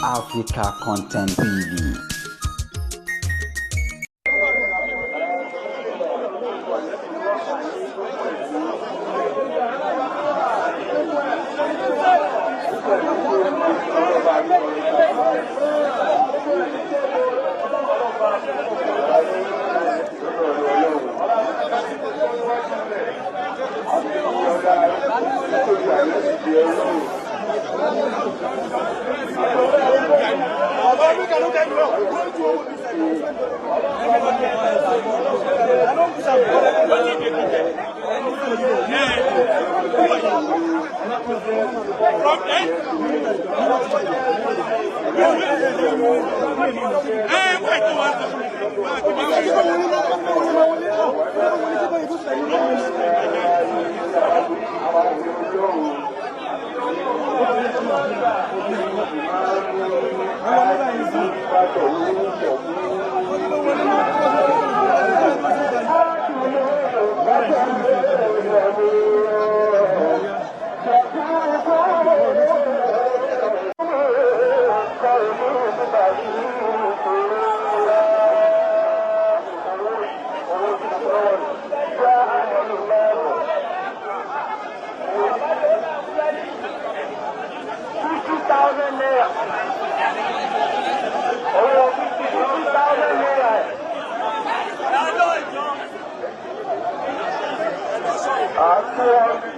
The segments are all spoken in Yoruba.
Africa Content TV.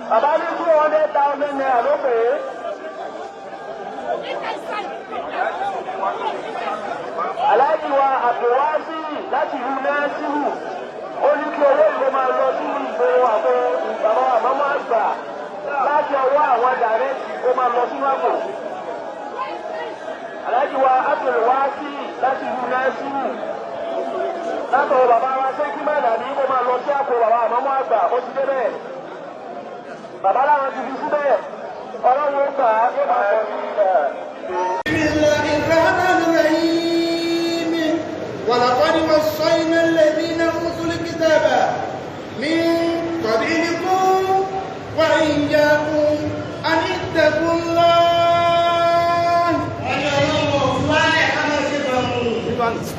Bàbá ní 200,000 naira ló pè é. Aláàjì wa Abdulwasi láti ìlú Nasiru ó ní kí owó ìlú máa lọ sí ìgboro àpò bàbá àmọ́mọ́ àgbà láti ọwọ́ àwọn dàrẹ́tì kó máa lọ sínú àpò. Aláàjì wa Abdulwasi láti ìlú Nasiru látọwọ́ bàbá wa Ṣékí Mádàní kó máa lọ sí àpò bàbá àmọ́mọ́ àgbà ó ti dé bẹ́ẹ̀. Bàbá láwọn ti fi síbẹ̀ ọlọ́run ó gbà á yóò máa pọ̀ sí i. بسم الله الرحمن الرحيم ولقد وصينا الذين أوتوا الكتاب من قبلكم وإياكم أن اتقوا الله.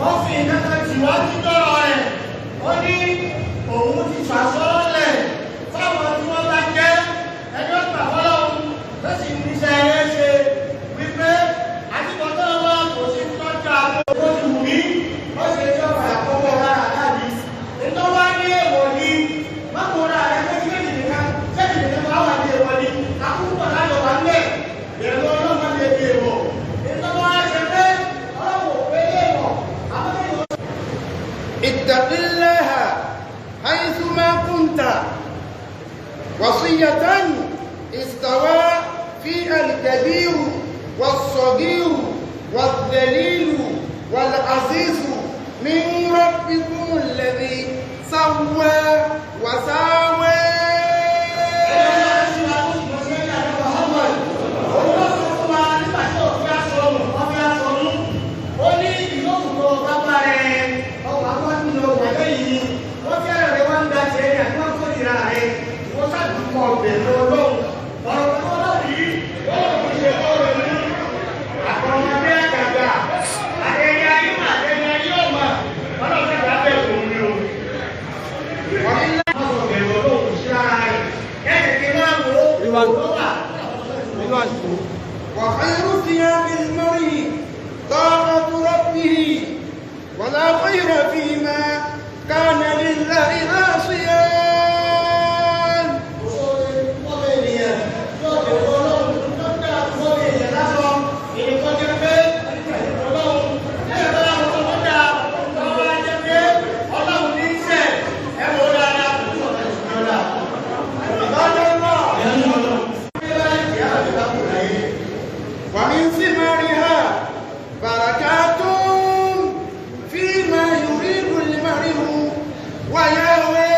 Ó fi ìdájọ́ tìwájú tọrọ rẹ̀, ó ní òun ti fàṣọ́lẹ̀ fáwọn tí wọ́n bá jẹ́ ẹni ó gbà fọ́lọ́hun tó sì ní iṣẹ́ eré ṣe wípé àtibọ̀tán wọn kò sí tọ́jú àwọn tó ti wù mí ó ṣe tí ó padà kọ́kọ́ lára láàbí. Nítorí wá ní èèwọ̀ ni mọ́kànlá rẹ̀ pé kí lèdè nìkan sẹ́yìn nìkan máa wà ní èèwọ̀ ni akúkọ̀ láyọ̀ wà nílẹ̀ ìrẹ̀lú ọlọ́mọ lè di èèwọ̀. Nítorí wá ṣe pé ọlọ́wọ̀ pé èèwọ̀ àmọ́ اتق الله حيثما كنت وصية استوى فيها الكبير والصغير والذليل والعزيز من ربكم الذي سوى وساوى. وخير ثياب المرء طاعة ربه ولا خير فيما كان لله عاصيا. ومن ثمارها بركات فيما يريد المرء ويهوى.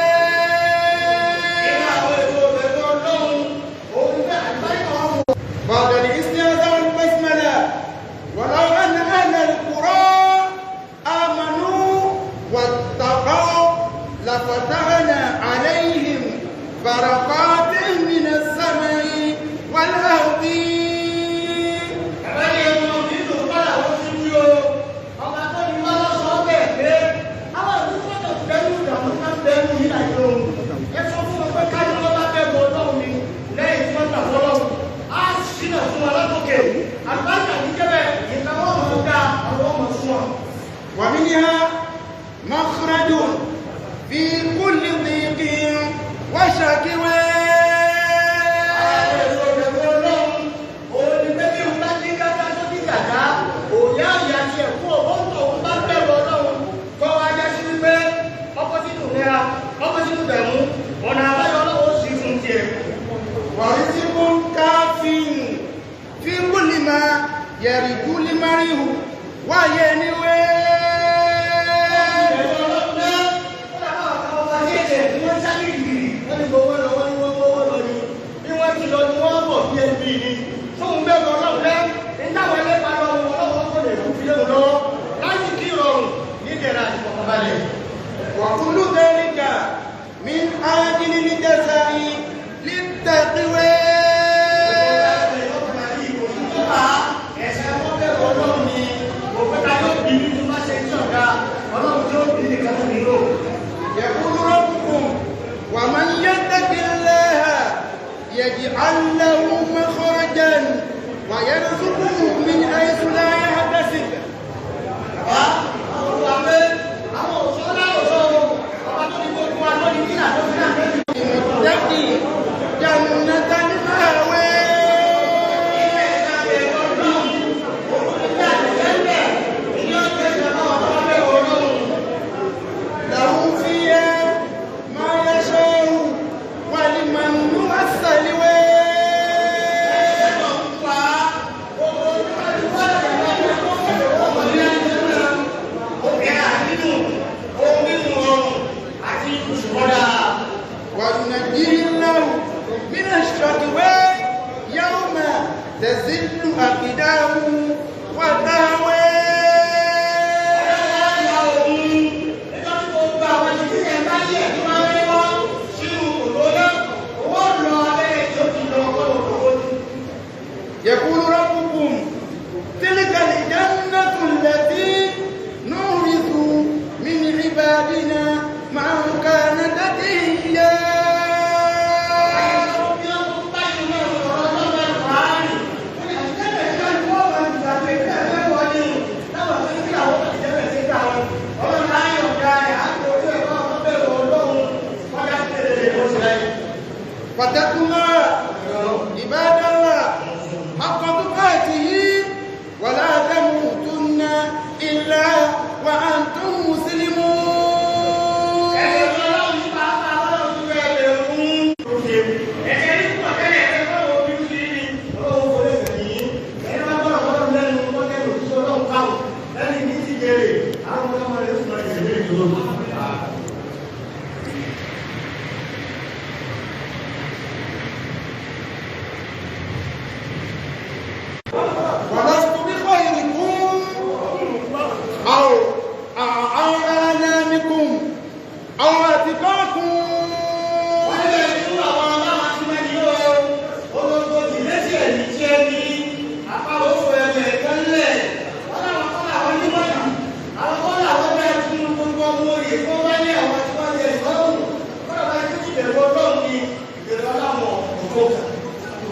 بعد الاستعاذة والبسملة ولو أن أهل القرى آمنوا واتقوا لفتحنا عليهم بركات من السماء والأرض. Bàbá yẹn fún wọn látòkè. Àlùbáríkà ní jẹ́bẹ̀ nǹkan wọ́n mọ̀ dá àwọn ọmọ sún wọn. ومنها مخرج في كل ضيق وشكوى. ورزق كاف في كل ما يرد المرء وينوي. وكل ذلك من عاجل الجزاء للتقوى. يقول ربكم ومن يتق الله يجعل له مخرجا ويرزقه من حيث لا يحتسب. للمتقي جنة المأوى. له فيها ما يشاء ولمن السلوى. وينجيه الله من الشكوى يوم تزل أقدام وتهوى. يقول ربكم تلك الجنة التي نورث من عبادنا من كان تقيا. فاتقوا الله عباد الله حق تقاته ولا تموتن إلا وأنتم مسلمون. ولست بخيركم أو أعلمكم أو أتقاكم.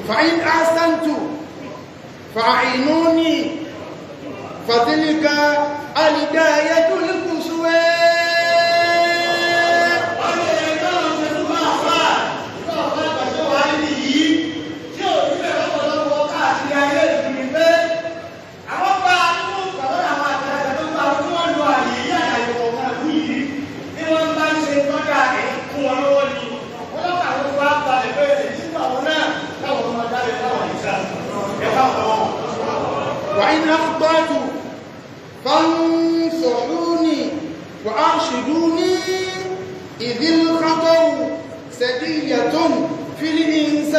فإن أحسنت فأعينوني فتلك الهداية القصوى. وإن أخطأت فانصحوني وأرشدوني إذ الخطأ سجية في الإنسان.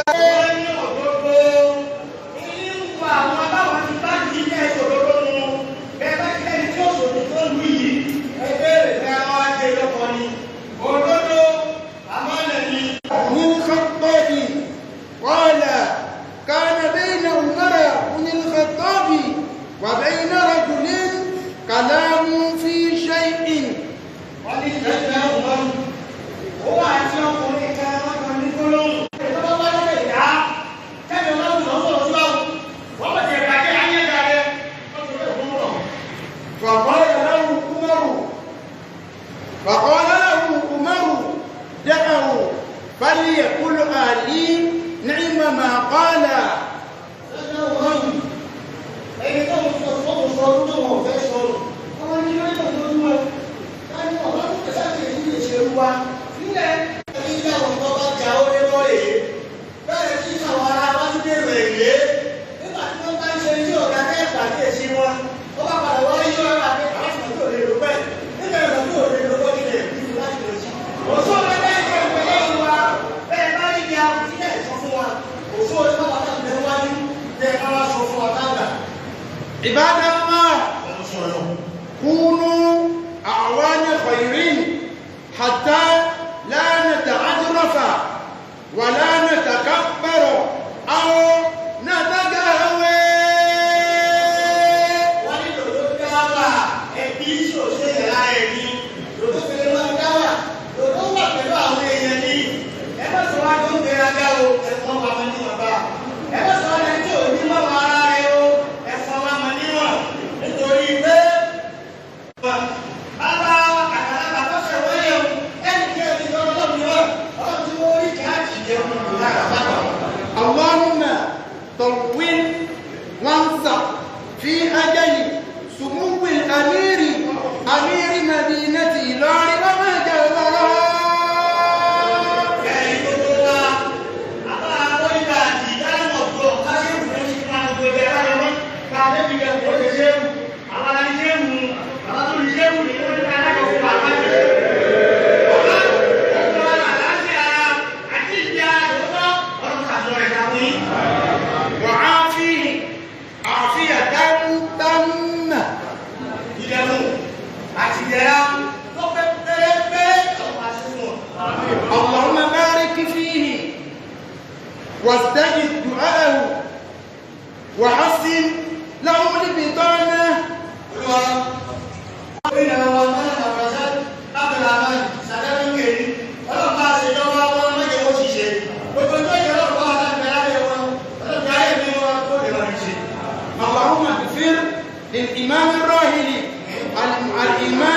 ابن الخطاب قال كان بين عمر بن الخطاب وبين رجل كلام في شيء. Wọ́n ní ìfẹ́ عباد الله كونوا أعوان خيرين حتى لا نتعجرف ولا نتكبر أو نتجاوز. Wọ́n ní lòdó dáwà ẹbí ṣòṣe ìlà ẹ̀mí lòdó fèrè máa dáwà lòdó wà pẹ̀lú àwọn èèyàn ní. Ẹ má sọ wá tó ń gbéraga o, ẹ̀fọn wa mọ níwọ̀n bá. Ẹ má sọ wá lẹ́ni tí ò ní mọ̀ wá ara rẹ o, ẹ̀fọn wa mọ níwọ̀n nítorí pé bàbá àgbàlagbà tó ṣe wọ́n yẹn o, ẹnì kí ẹ ti lọ lọ́dọ̀ mi wọ́n, ọlọ́run tí wọ́n rí káàkiri jẹun lára bàbá. اللهم طول وانصح في أجل سمو الأمير أمير مدينة إيلان وما جاورها. Ẹ̀yin gbogbo wa, àbá akọ́níkà àti ìdánimọ̀ tó káṣíwù fún ṣe fún àwọn gbogbo ẹ̀rọ lọ́wọ́ ká débi jẹ kó ṣe ṣéwù. Àwọn aláṣẹ ṣéwù, àwọn tó ní ṣéwù ní ó ní ká lájọ fún wa ká ṣe. Ọba ọkọ àlàáfíà ara àti ìjà ìwọ́n ọlọ́run ṣàtúnṣe rẹ̀ ká fún yín. وعافيه عافية تامة. Ìdẹ̀kùn àti ìdẹ̀ra tó pé pérépéré ọ̀pọ̀ àṣẹ fún wọn. اللهم بارك فيه واستجب دعاءه وحسن له البطانة. Olúwa, gómìnà wa mọ́nà àbúrásá Abdulrahman Sàdáníkè ọlọ́run bá ṣèjọba wọn mọ́jẹ̀ wọ́n ṣiṣẹ́. Gbogbo tó yẹ ọlọ́run bá wà láti lábẹ́ wọn, ọlọ́run tí ayé mi wọn kó lè máa ṣe. اللهم اغفر للإمام الراحل الإمام